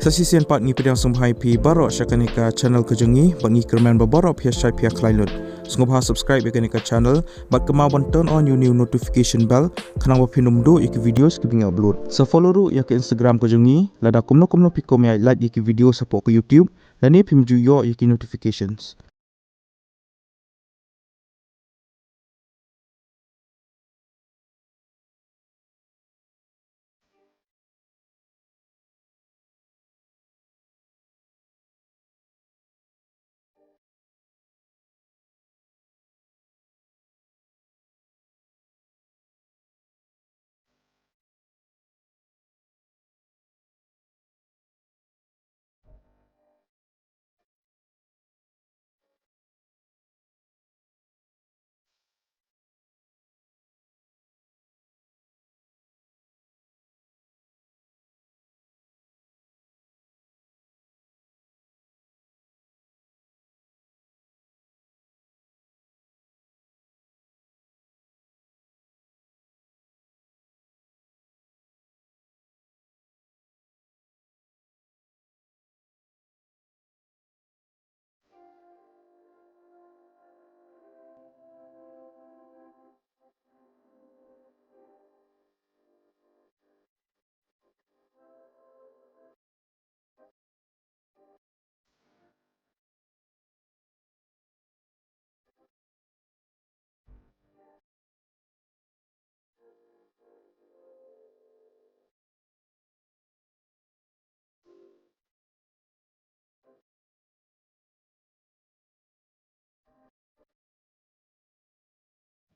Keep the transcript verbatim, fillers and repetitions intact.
Sa shisien pat ngi pdiang sngewbha ïa phi baroh sha kane ka channel ka jong ngi, bad ngi kyrmen ba baroh phi ïa shait phi ïa khlaiñ lut. Sngewbha subscribe ïa kane ka channel, bad kynmaw ban turn on ïa u new notification bell, khnang ba phin ym duh ïa ki videos kiba ngi upload. Sa follow ruh ïa ka Instagram ka jong ngi, lada kumno kumno phi kwah ban ïa like ïa ki videos hapoh ka YouTube, lane phim ju ïoh ïa ki notifications.